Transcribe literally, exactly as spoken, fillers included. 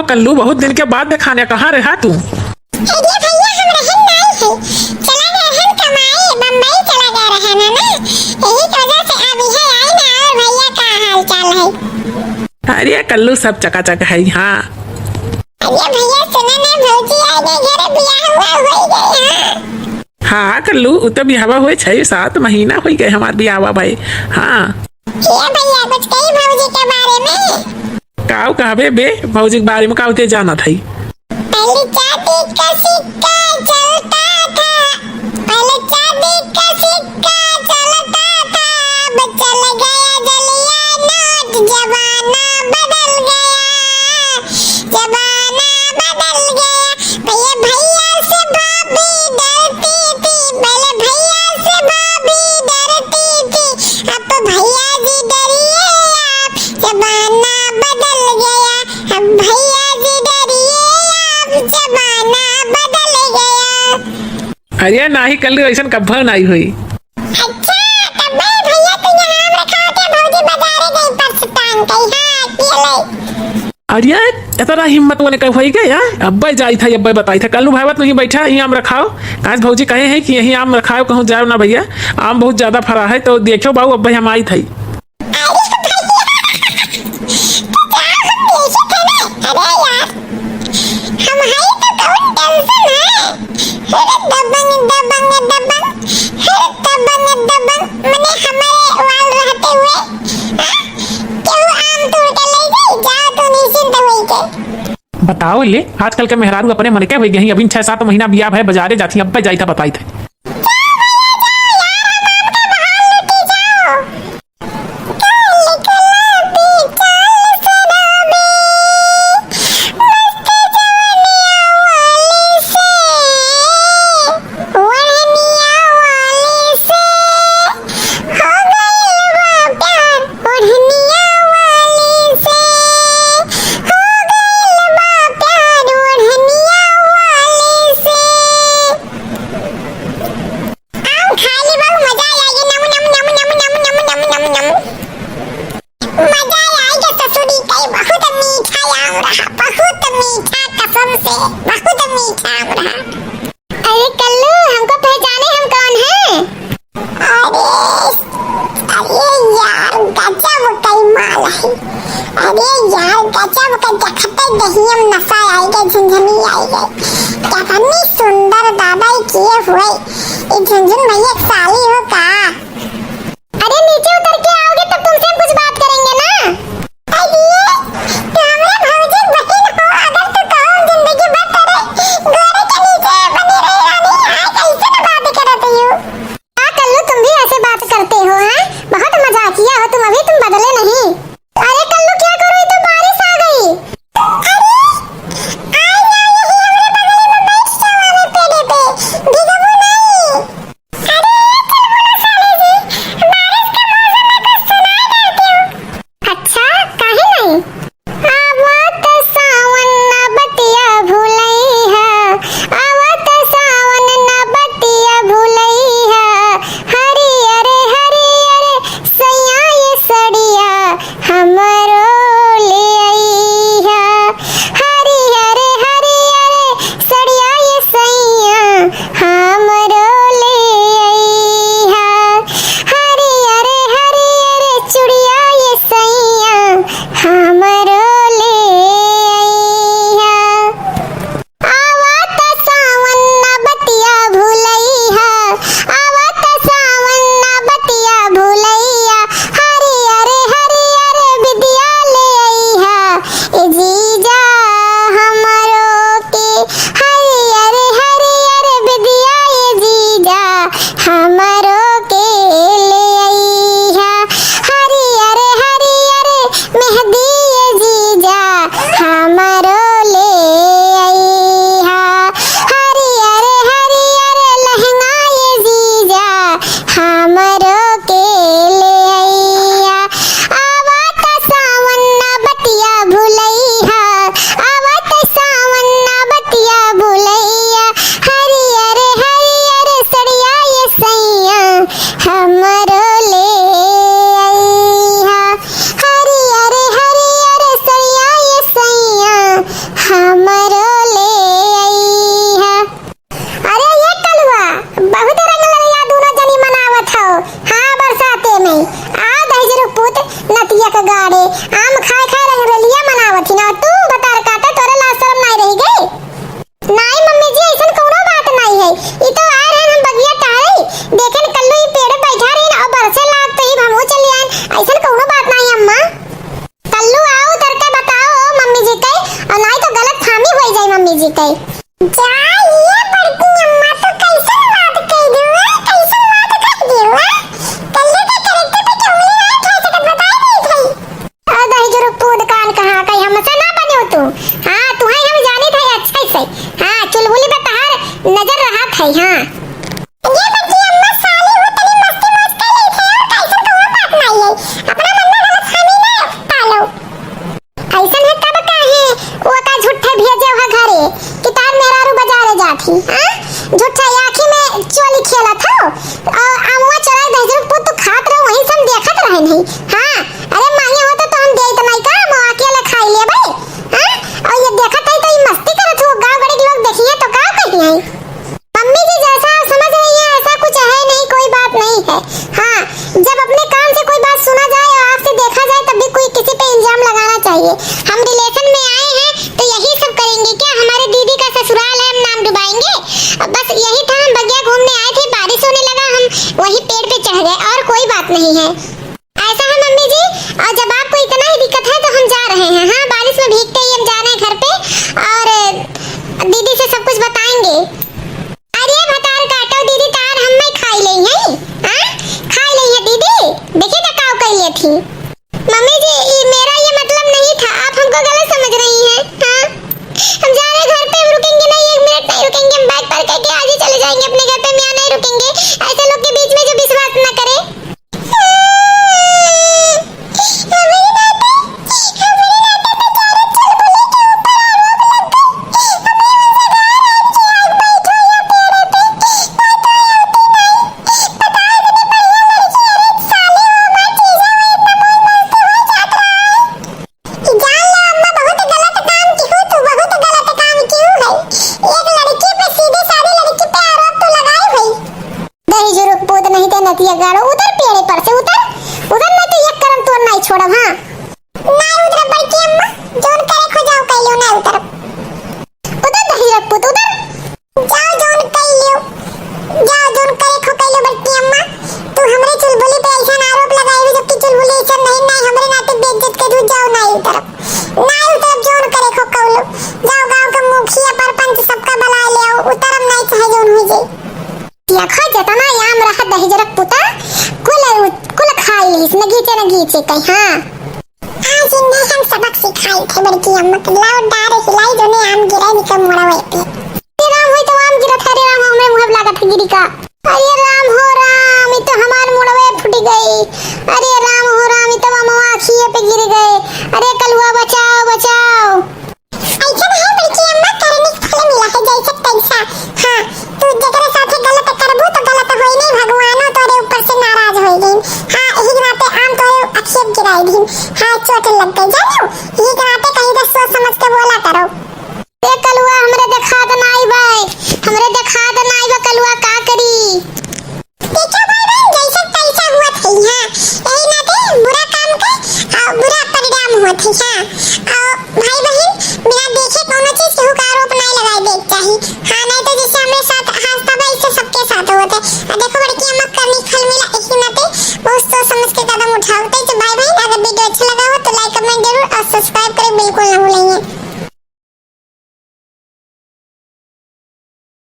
कल्लू, बहुत दिन के बाद देखाने, कहाँ रहा तू? अरे भैया, हम रहन नाई है, चला गए रहन कमाए, बम्बई चला गए रहन है ना, यही की वजह से अब इहे आई ना। और भैया, का हाल चाल है? अरे कल्लू, सब चकाचक है। हाँ। अरे भैया, सुना ना, भौजी आ गए घर, बियाह हुआ, हो गए। हाँ। हाँ कल्लू, उ तो बियाहवा होए छह सात महीना हो गए हमार बियाहवा भाई। हाँ। ए भैया, कुछ कही भौजी के बारे में? काऊ कहबे बे, भौजी के बारे में काऊ ते जानत है? पहले चांदी का सिक्का चलता था, पहले चांदी का सिक्का चलता था, अब चल गया जलिया नोट, जमाना बदल गया, जमाना बदल गया। भैया, भैया से भाभी डरती थी, पहले भैया से भाभी डरती थी, अब भैया जी डरिए आप, जमाना बदल गया, अब भैया जी डरिए आप, जमाना बदल गया। अरे नाही कल्लू, ऐसन कब्बो नाही होई। अच्छा, तब भैया, तू यहाँ आम रखाओ के भौजी बाजारे गई, पर्स टांग गई। हाँ, ये ले। अरे, इतना हिम्मत वने कब होई गया? अब्बे जाई था, अब्बे बताई था। कल्लू भाई, तू ही बैठा, ये आम रखाओ। आज भौजी कहे हैं कि यही आम रखाओ, कहूँ जाओ ना भैया, आम बहुत ज्यादा फरा है, तो देखो बाबू, अब्बे हम आई था। अरे भैया, तो क्या हम बेइज्जत है ना? अरे यार, हम हई तो कौन टेंशन है? अरे दबंग, दबंग, दबंग, अरे दबंग, दबंग, मने हमारे वाल रहते हुए, हाँ? केहू आम तोड़ के ले जाई, जा तू निश्चिंत होई के। बताओ ले, आजकल के मेहरारू अपने मन के होई गई, अभी छह सात महीना बियाह है, बाजारे जाती, अब्बे जाई था बताई थे। जाओ भैया, जाओ यार, हम आम के बहार लूटी, जाओ। आम खा ली बहू, मजा आ गया। नम, नम, नम। मजा आ गया ससुरी कई, बहुत मीठा आम रहा, बहुत मीठा, कसम से, बहुत मीठा आम रहा। अरे कल्लू, हमको पहचाने हम कौन हैं? अरे, अरे यार, गजब कई माल है। अरे यार, गजब का देखते दहियम नशा आई गए, झुनझुनी आई गए। कितनी सुंदर दादा ये किए हुए। ये झुनझुन भैया के साली हो का? अरे नीचे उतर के आओगे तब तुमसे हम कुछ बात करेंगे ना। अरे, तो हमरे भौजी बहिन हो, अगर तू कहो जिंदगी भर तेरे गोरे के नीचे बनी रही रानी, यहाँ कैसे ना बात करत हो? हाँ कल्लू, तुम भी ऐसे बात करते हो, हाँ? बहुत मजाकिया हो तुम, अभी तुम बदले नहीं। अरे कल्लू, क्या करूँ, ये तो बारिश आ गई। अरे, आ जा, यही हमरे बगल में बैठ जाओ, हमें पेड़े पे, भीगबू नहीं। अरे, चुलबुला साले, झूठा आँखी में चोली खेलत हो। और अमवा चोराई दहिजरू के पूत तू खात रहो, वहीं से हम देखत रहे नहीं। हाँ, अरे मांगे होता तो हम देत नहीं का, अमवा अकेले खाई लेबे। हाँ, और ये देखत है तो ये मस्ती करत हो, गाँव गड़ी के लोग देखिए तो का कही है। मम्मी जी, जैसा आप समझ रही हैं, ऐसा कुछ है नहीं, कोई बात नहीं है। हाँ, जब अपने कान से कोई बात सुना जाए और आँख से देखा जाए, तब भी कोई किसी पे इल्जाम लगाना चाहिए। हम relation में आए हैं, तो यही सब करेंगे क्या? हमारे दीदी का ससुराल है, हम नाम डुबाएंगे? बस यही था, हम बगिया घूमने आए थे, बारिश होने लगा, हम वही पेड़ पे चढ़ गए, और कोई बात नहीं है। ऐसा है मम्मी जी, और जब आपको इतना ही दिक्कत है, तो हम जा रहे हैं। हाँ, बारिश में भीगते ही हम जा रहे हैं घर पे, और दीदी से सब कुछ बताएंगे। अरे भतार काटो दीदी, तार हम में खाई लेई है, हाँ? खाई लेई है दीदी, देखिए तो काव कइले थी। मम्मी जी, ये मेरा ये मतलब नहीं था, आप हमको गलत समझ रही हैं, हाँ? हम जा रहे हैं घर पे, हम रुकेंगे नहीं, एक मिनट नहीं रुकेंगे, हम bag pack करके आज ही चले जाएंगे अपने घर पे, हम यहाँ नहीं रुकेंगे। ऐसे लोग के बीच में जो विश्वास ना करे। ई जान ला अम्मा, बहुत गलत काम किहू तू, बहुत गलत काम किहू है। एक लड़की पे, सीधी सादी लड़की पे आरोप तू लगाई हुई। दहिजरू के पूत नहीं ते नतिया गाड़ो, उतर पेड़े पर से, उतर, उतर, नहीं तो एक करम तोर नहीं छोड़ब, हाँ। नहीं उतरब बड़की अम्मा, जौन करे खो जाओ कह लो, नहीं उतरब। उतर दहिजरू के पूत, उतर। जाओ जौन कइ लियो, जाओ जौन करे खो कइ लियो बड़की अम्मा। तू हमरे चुलबुली पे ऐसा आरोप लगाई हो, जबकि चुलबुली ऐसा नहीं, नहीं हमरे नाते बेइज्जत के तू जाओ, नहीं उतरब, नहीं उतरब, जौन करे खो कइ लियो। जाओ गाँव के मुखिया, परपंच सबका बुलाए ले आओ, उतरब नहीं चाहे जौन हो जाए। देखो जितना आम रहा दहिजरू के पूता, कुल, कुल खाई लीस, न गीचे न गीचे कहीं, हाँ। आज इन्हें हम सबक सिखाई थे बड़की अम्मा के, लाओ डार हिलाई जोने आम गिरे निके मुड़वे पे। अरे राम, होई तो आम गिरत है, अरे राम, हमरे मुँह लागत है गिरी का। अरे राम हो राम, ई तो हमार मुड़वे फूट गई। अरे राम हो राम, ई तो अमवा अखिए पे गिर गए। अरे कलुआ बचाओ, बचाओ। ऐसा है बड़की अम्मा, करने के फल मिला है जैसे तैसा। हाँ, तू जेकरे साथे गलत करबू तो गलत होई नहीं, भगवानो तोरे ऊपर से नाराज होई गइन। हाँ, यही के नाते आम तोरे अखियत गिराई दीन। हाँ, चोट लग गई, जानो? यही के नाते कहीं तो सोच समझ के बोला करो। ए कलुआ, हमरे देखात नाई बा, हमरे देखात नाई बा कलुआ, का करी? देखा भाई बहन, जैसे तैसा हुआ था यहाँ, यही नाते बुरा काम के, आ, बुरा परिणाम हुआ था यहाँ। आ, भाई बहन, बिना देखे कौनो चीज केहू का आरोप नहीं लगाए देख चाही। हाँ, नहीं तो जैसे हमरे साथ हादसा बा, इससे सबके साथ होता है। आ, देखो बड़की अम्मा, करनी फल मिला, इसी नाते बहुत सोच समझ के कदम उठाओ। तो भाई बहन, अगर video अच्छा लगा हो तो like, comment जरूर और subscribe करें बिल्कुल ना भूलें।